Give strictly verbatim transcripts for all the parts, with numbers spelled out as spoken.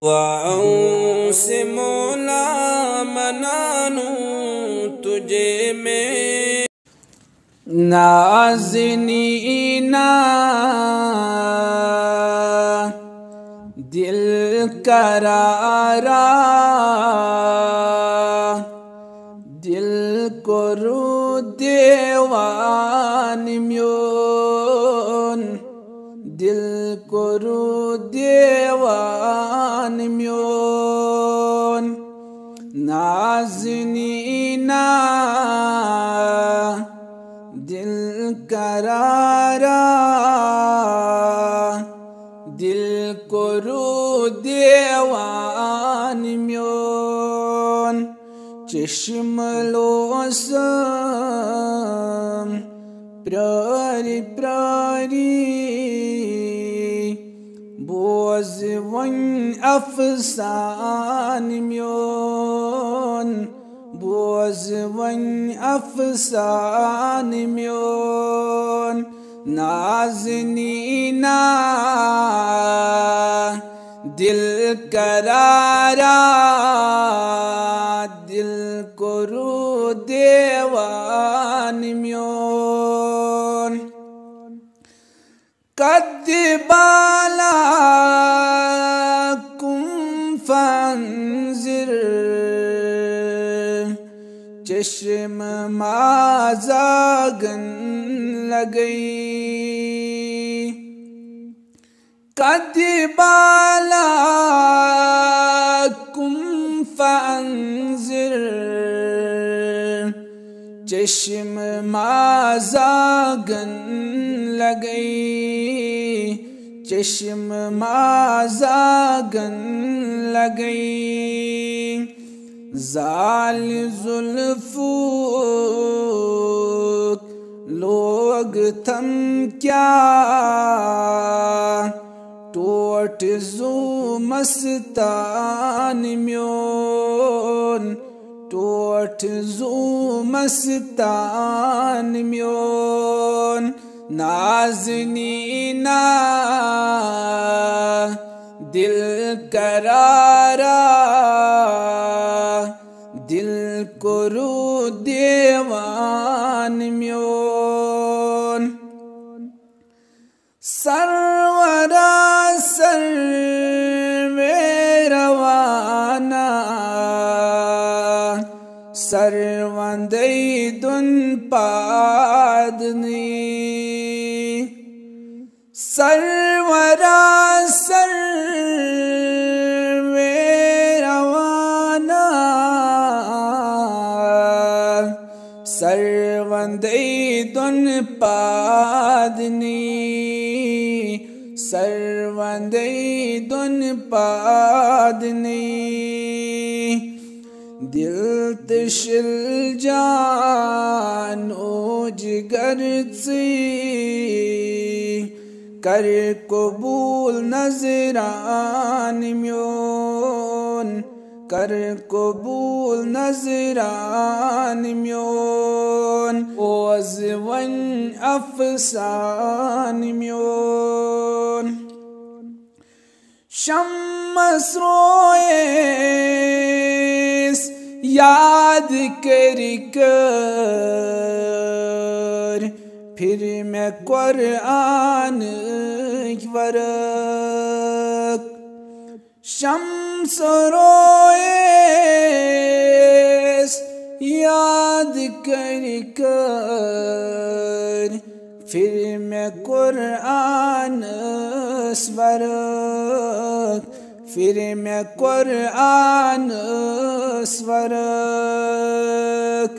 دعاؤں سے مولا منانوں تجھے میں۔ نازنینا، دل قرارا، دل کوٚرُو دیوان میون، دل کوٚرُو دیوان میون۔ نازنینا، دل قرارا، دل کوٚرُو دیوان میون۔ چشم لوسم پرٛارِ پرٛارِ، بوز وۄنۍ افسان میون، بوز وۄنۍ افسان میون۔ نازنینا، دل قرارا، دل کوٚرُو دیوان میون۔ قد بالا قم فانظر، چشم مازاگن لگئی۔ قد بالا قم فانظر، چشم مازاگن لگئی، چشم مازاگن لگئی۔ زال زلفوک لوگ تھم کیا، ٹوٹھ زو مستان میون، ٹوٹھ زو مستان میون۔ نازنینا، دل قرارا، دل کوٚرُو دیوان میون۔ سرورا سروے روانا، سروندے دُن پادنی۔ سرورا سروے روانا، سروندے دُن پادنی، سروندے دُن پادنی۔ دل تہٕ شِل جان او جگر ژٕے، کر قبول نذران میون، کر قبول نذران میون۔ بوز وۄنۍ افسان میون۔ شمس رویس یاد کٔرۍ کٔرۍ، پھر مےٚ قرآنٕکۍ ورق۔ شمس رویس یاد کٔرۍ کٔرۍ، پھر مےٚ قرآنس ورق، پھر مےٚ قرآنس ورق۔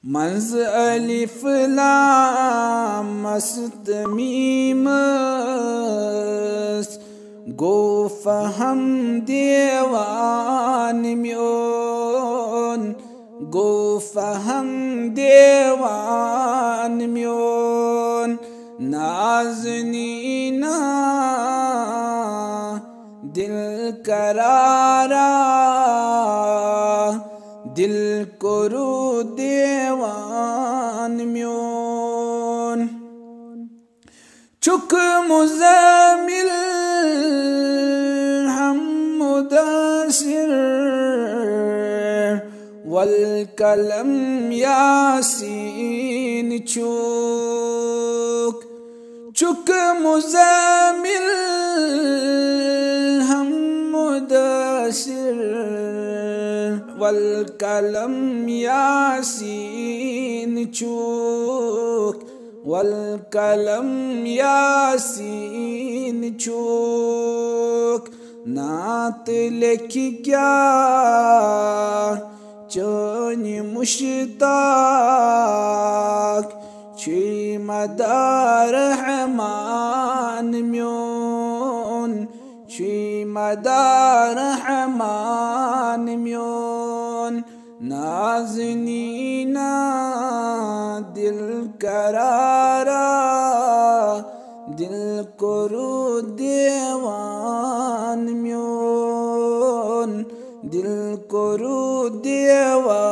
منٛز الف لامس تہٕ میٖمس گوٚو فہم دیوان میون، گوٚو فہم دیوان میون۔ نازنینا، دل قرارا، دل کوٚرُو دیوان میون۔ چھُکھ مُزمِل ہم مدثر، والقلم یاسین چھُکھ، چھُکھ مزمل ہم مدثر، والقلم یاسین چھُکھ، والقلم یاسین چھُکھ۔ نعت لیکھِ کیٛاہ چٲنۍ مشتاق، چھُے مدار رحمان میون، چھُے مدار رحمان میون۔ نازنینا، دل قرارا، دل کوٚرُتھ دیوان میون، دل کوٚرُتھ دیوان۔